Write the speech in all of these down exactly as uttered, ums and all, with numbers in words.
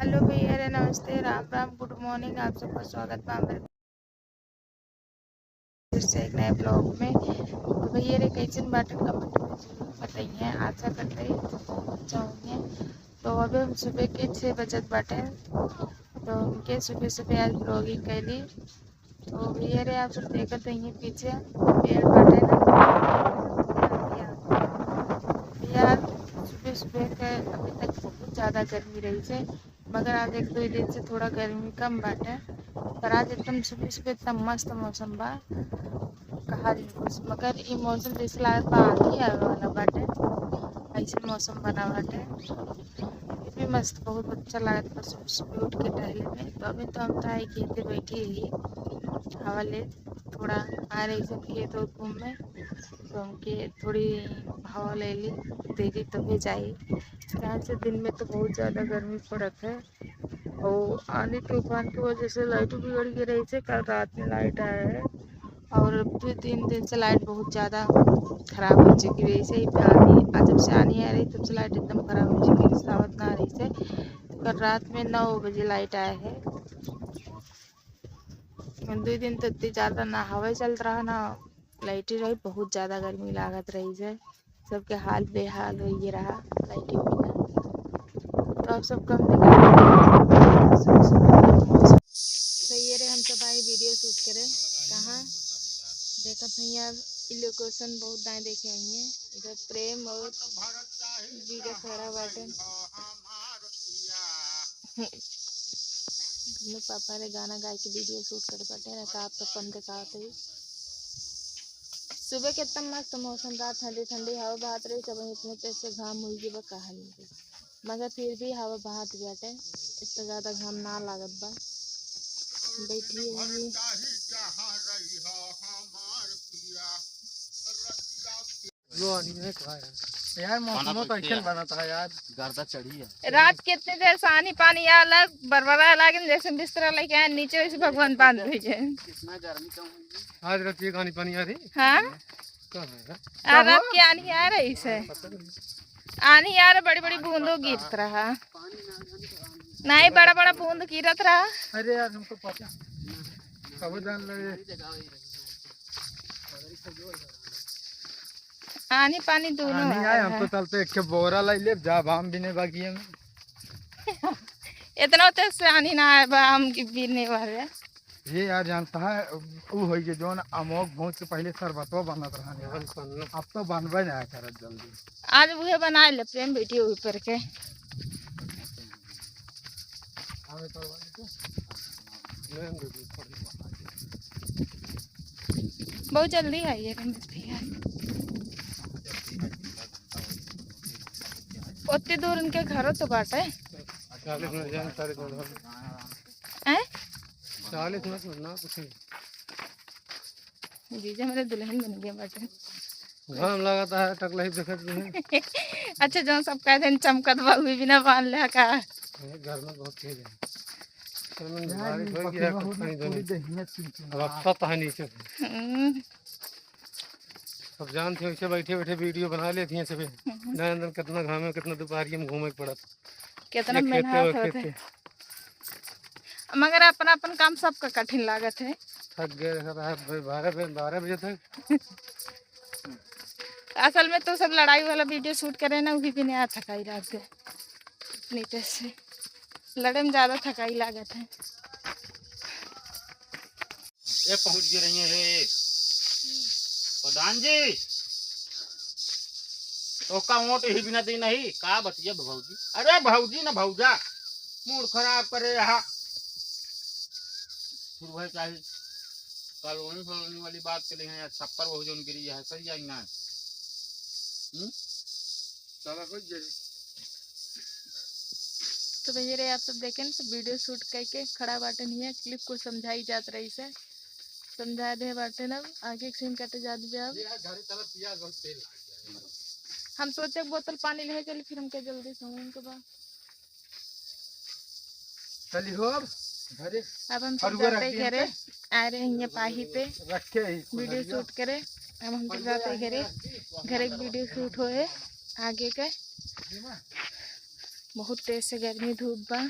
हेलो भैया रे, नमस्ते, राम राम, गुड मॉर्निंग। आप सबका स्वागत बा हमारे फिर से एक नए ब्लॉग में। तो भैया रे, कैसन बाटे, कमेंट में जरूर बताइए। आशा करते हैं तो बहुत अच्छा होंगे। तो अभी हम सुबह के छः बजत बाटे, तो उनके सुबह सुबह आज ब्लॉगिंग कैली। तो भैया रे, आप सब देखत होइए पीछे पेड़ बाटे ना, यार सुबह सुबह के अभी तक बहुत ज़्यादा गर्मी रही से, मगर आज एक दो दिन से थोड़ा गर्मी कम बाटे। पर आज एकदम सुबह सुबह एकदम मस्त मौसम बा, कहा जाए कुछ। मगर ई मौसम जैसे लागत बा आंधी आवे वाला बाटे, ऐसे मौसम बना बाटे। फिर भी मस्त, बहुत अच्छा लागत बा सुबह सुबह उठ के टहले में। तो अभी तो हम ताई खेते बैठी ही हवा ले, थोड़ा आ रही सब खेत और घूम में, तो हमके थोड़ी हवा ले ली, दे दी तभी जाई। यहाँ से दिन में तो बहुत ज़्यादा गर्मी पड़त है और आंधी तूफान की वजह से लाइट बिगड़ गई रही से, कल रात में लाइट आया है और दो तीन दिन से लाइट बहुत ज़्यादा खराब हो चुकी रही से। आंधी, आज जब से आंधी आ रही तब से लाइट एकदम खराब हो चुकी रही, सावत ना आ रही से। तो कल रात में नौ बजे लाइट आया है। दो दिन तो इतनी ज़्यादा ना हवा चलत रहा ना लाइट रही, बहुत ज़्यादा गर्मी लागत रही से, सबके हाल बेहाल हो ये रहा लाइट बिना। तो आप सब कम देखा। तो ये रे हम सब आए वीडियो शूट करे, कहाँ देखत हैं यार, ई लोकेशन बहुत दाएं देखे आई हैं, इधर प्रेम और वीडियो खड़ा बाटे। अपने पापा रे गाना गाए के वीडियो शूट कर बाटे ना, तो आप सब कम देखावत है। सुबह के एकदम मस्त मौसम रहा, ठंडी ठंडी हवा बहात रही, सब इतने तेज से घाम हुई कि बा कहा नहीं। मगर फिर भी हवा बहात बाटे, इतना ज़्यादा घाम ना लागत बा। बैठी है। यार, मौसम तो ऐसे बनता है यार। गर्दा चढ़ी है। रात के इतने देर से आनी पानी आला, बरबरा लागिन, जैसे बिस्तरा लेके आए नीचे, वैसे भगवान बांध भेजे। कितना गर्मी कम हुई। आज रात के आनी पानी आ रही? हाँ। कहाँ है? आ, रात के आनी आ रही से। आनी आ रहा, बड़ी बड़ी बूंदों गिरत रहा। नहीं, बड़ा बड़ा बूंद गिरत रहा। अरे यार, हमको पता। कब जान लगे। आनी पानी दोनों आनी आ आए, रहा हम तो है। चलते एक ठे बोरा लाई लेब, जा बाम बिने बागिए में। इतना तेज से आनी ना आए बा, हम की बिने वाले। ये यार जानता है, उ होई के जौन अमोक भोज के पहले शरबतवा बनत रहन यार। अब तो बनबे ना करत जल्दी। आज उहे बनाए ले प्रेम बेटी ऊपर के। बहुत जल्दी आई है रमेश भैया। ओत्ते दूर उनके घरो तो बाटे। चालीस मिनट जाए, चालीस मिनट। हैं? चालीस मिनट में ना कुछ नहीं। जीजा मेरे दुल्हन बन गए बाटे। घाम लागत है, टकलही देखत नहीं। अच्छा, जौन सब कहते हैं चमकत बा, उ भी बिना बांध ले का? ये घर में बहुत तेज है। घर में यार, बारिश ये हो गया, पकड़ा कुछ हो ना, नहीं पूरी देने। दहिया चिमचिमा। अब रखता तो है नीचे। हम्म। अब जानते हो, ऐसे बैठे बैठे वीडियो बना लेती हैं सभी। हम्म। ना अंदर कितना घाम है, कितना दोपहर में घूमे के पड़त। कितना ये खेते मेहनत वो होत है। खेते। मगर अपन अपन काम सबका कठिन लागत है। थक गए सब रात भर, बारह बजे, बारह बजे तक। असल में तो सब लड़ाई वाला वीडियो शूट करे ना, वही भी नहीं आ थकाई रात के। नीचे से लड़े में ज्यादा थकाई लागत है। ए, पहुँच गए रही है। प्रधान जी, ओका वोट ही बिना दी नहीं, का बतिया भौजी? अरे भौजी ना भौजा, मूड खराब करे रहा। फिर वही चाही कॉलोनी फॉलोनी वाली बात के लिए है, छप्पर वही जोन गिरी है, सही जाएंगे ना? हम्म? साला कोई जरूर। तो भैया रे, आप सब देखें, सब वीडियो शूट करके खड़ा बाटे नहीं है, क्लिप को समझाई जात रही से, समझा दे बाटे ना, आगे एक सीन काटे जात जाब। ये यार, घरे चला, पियाज बहुत तेल लाग गया। हम सोचे बोतल पानी ले चली, फिर हमके जल्दी समय के बाद। चली हो अब घरे। अब हम सब फरुआ रख जाते दी घरे, हमके। आ रहे हैं पाही पे रख के ही वीडियो फुलरिया। शूट करे। अब हम सब जाते घरे, घरे के वीडियो शूट होए आगे के। बहुत तेज से गर्मी धूप बा।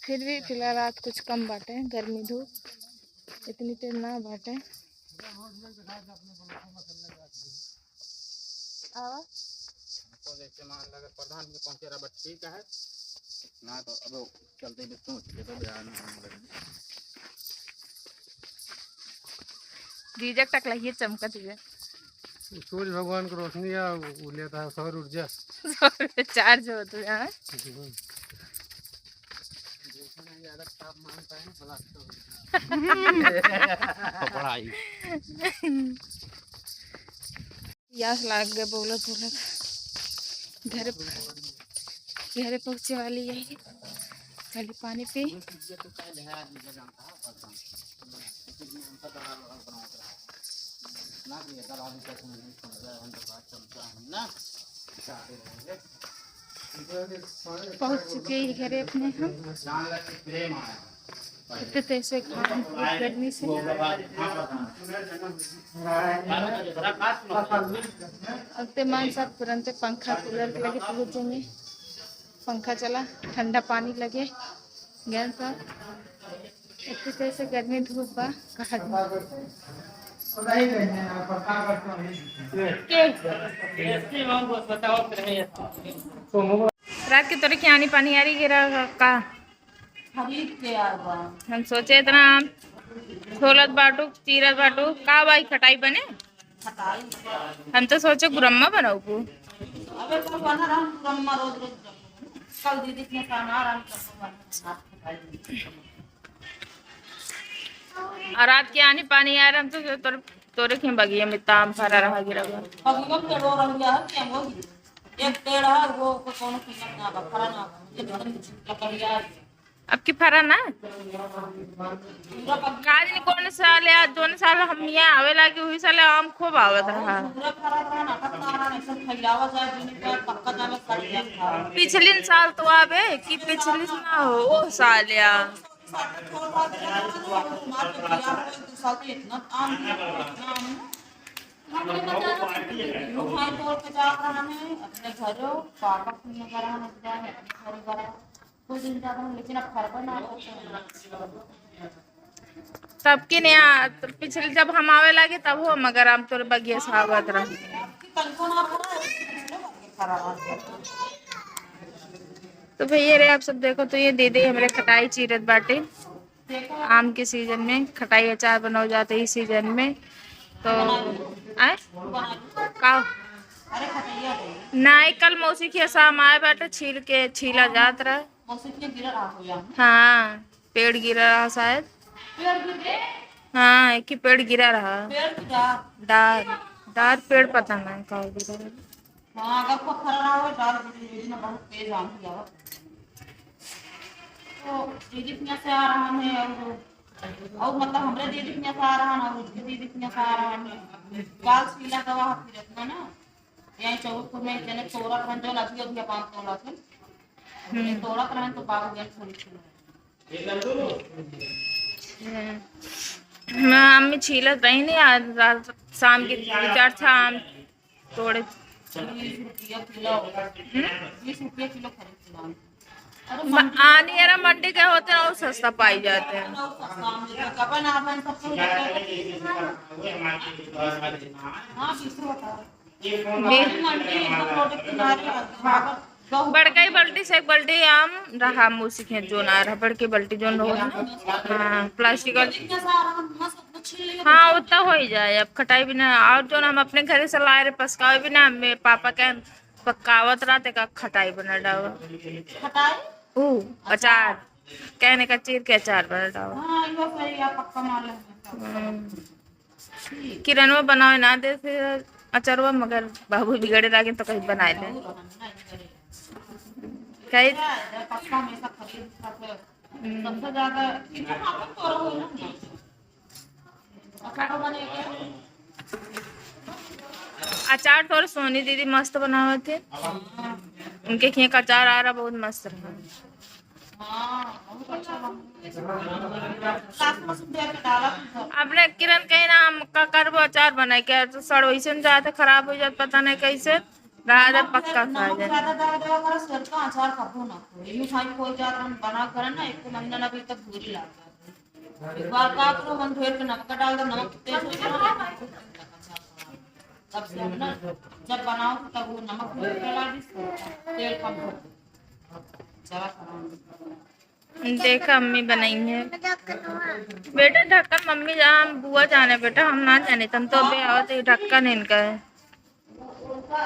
फिर भी फिलहाल आज कुछ कम बाटे, गर्मी धूप इतनी तेज ना बाटे। आवा। तो जैसे मान ला, अगर प्रधान जी पहुंचे रहा, बस ठीक है, ना तो अब चलते भी सोच के तो बयान हम लोग। जीजा टकलहिए चमकत हुए। सूरज भगवान की रोशनी है, वो लेता है सौर ऊर्जा। सौर चार्ज होत हुए, हाँ। हम्म। जितना ज्यादा तापमान पाए ना, blast हो गया। पकड़ाई। प्यास लाग गए बोलत बोलत। घरे, घरे पहुँचे वाली है। खाली पानी पी। पहुँच चुके ही घरे अपने हम। इतने तेज से घाम, गर्मी से। अब ते मान साहब तुरंते पंखा कूलर के लगे पहुँच जाएंगे। पंखा चला, ठंडा पानी लगे। गैस पर इतने तेज से गर्मी धूप बा, कहा जाए। के? रात के तोरे के आनी पानी आरी गिरा का? खरीद के आवा। हम सोचे इतना आम छोलत बाटू, चीरत बाटू, का भाई खटाई बने? खटाई। हम तो सोचे गुरम्मा बनाऊ। अबे तो बना रहा गुरम्मा रोज रोज। कल दीदी के साथ आ रहा हम तो बना रहा खटाई। और रात के आनी पानी आ रहा, हम तो तोर-, तोरे के बगिया में ताम फरा रहा गिरा बा। बगिया में तो रो रहा है कि हम होगी। एक पेड़ है, वो को कोनो कीमत ना बा, फरा ना बा। ये तो लकड़िया है। अब की फरा ना? पूरा पक- का दिन कौन साल है, आज जौन साल हम यहाँ आवे लागे, वही साल आम खूब आवत रहा। पूरा फरा रहा ना, पत्ता रहा ना, सब फैलावा जाए, दिन का पक्का जाला, सड़ गया था। पिछलिन साल तो आवे कि पिछलिन ना हो, वो साल या। साल तो छोड़ रहा था, हमारे तो बियाह हुआ, दो साल तो इतना आम दिया, इतना आम है। हम लोग बचा रहे हैं, भाई तोड़ के जा रहा है, अपने घरों, पापा को नजर आ, नजर आ, अपने घर जा रहा है। कुछ दिन ज्यादा हम, लेकिन अब फरबा ना होता है। तब के ने आ, तो पिछले जब हम आवे लागे तब हो, मगर हम तोरे बगिया से आवत रहे। तनको ना फरा, पिछले बगिया फरा रहा। तो भैया रे, आप सब देखो तो ये दीदी हमरे खटाई चीरत बाटे। आम के सीजन में खटाई अचार बनाओ जाते ही सीजन में। तो आए का? नहीं, कल मौसी के शाम आए बाटे, छील के, छीला जात रहा। मौसी के गिरा रहा हो या? हाँ, पेड़ गिरा रहा शायद। पेड़ गिर गए? हाँ, एक ही पेड़ गिरा रहा। पेड़ की डार। डार, डार पेड़ पता नहीं का गिरा रहा। हाँ, अगर खूब फरा रहा हो, डार गिर गई, लेकिन बहुत तेज आंधी आवा। तो दीदी के यहाँ से आ रहा है और, और मतलब हमरे दीदी के यहाँ से आ रहा है और उसके दीदी के यहाँ से आ रहा है। गाल सीला गवा है फिर इतना ना। यहीं चौक में जने तोड़त रहन, जो अभी अभी अपन तोड़त है। हम्म। तोड़त रहन तो बाबू गए थोड़ी थोड़ी। हम्म। मैं अम्मी छीलत रही नहीं, आज रात शाम के दो चार ठा आम तोड़े। बीस रुपया किलो। हम्म? बीस रुपया किलो खरीद के लाओ। अरे म-, मंडी आनी है ना, मंडी के होते हैं, और सस्ता पाई जाते हैं। और सस्ता मिलता है। अपन आप हम सब कुछ हाँ, बीस रुपया। बे-, बड़का ही बाल्टी से एक बाल्टी आम रहा, मौसी के जो ना रहा, बड़की बाल्टी जो रहो ना, हाँ, प्लास्टिक वाली। हाँ, उतना हो ही जाए, अब खटाई भी ना, और जो हम अपने घर से लाए रहे पसकावे भी ना, मेरे पापा के पकावत रहा, ते का खटाई बना डावा। खटाई? ऊ, अचार। अचार। कहने का चीर के अचार बना डावा। हाँ, यो सही है, पक्का माल है। हम्म। किरणवा बनावे ना दे से अचरवा, मगर बाबू बिगड़े लागे तो कहीं बनाए ले। कहीं सबसे ज्यादा अचार तोर सोनी दीदी मस्त बनावत है, उनके खिया का अचार आ रहा, बहुत मस्त रहा। अपने किरण कहीं ना हम का करबो अचार बनाए के, तो सड़ वैसे में जाते खराब हो जात, पता नहीं कैसे। राजा पक्का खा जाए। ज्यादा दवा दवा करा, सर का अचार कबो ना खाओ। ये खाई कोई ज्यादा हम बना करा ना, एक तो महीना ना अभी तक भूरी लाग जाती। एक बार का करो, मन ढेर के नमक डाल दो, नमक तेज हो जाए। तब से हम ना, जब बनाओ तो तब वो नमक ढेर डाला दी, तेल कम कर दो। ज्यादा खाना। देखा, अम्मी बनाई है। बेटा, ढक्कन मम्मी जान, बुआ जाने, बेटा, हम ना जाने, तुम तो अबे आवत ही, ढक्कन इनका है।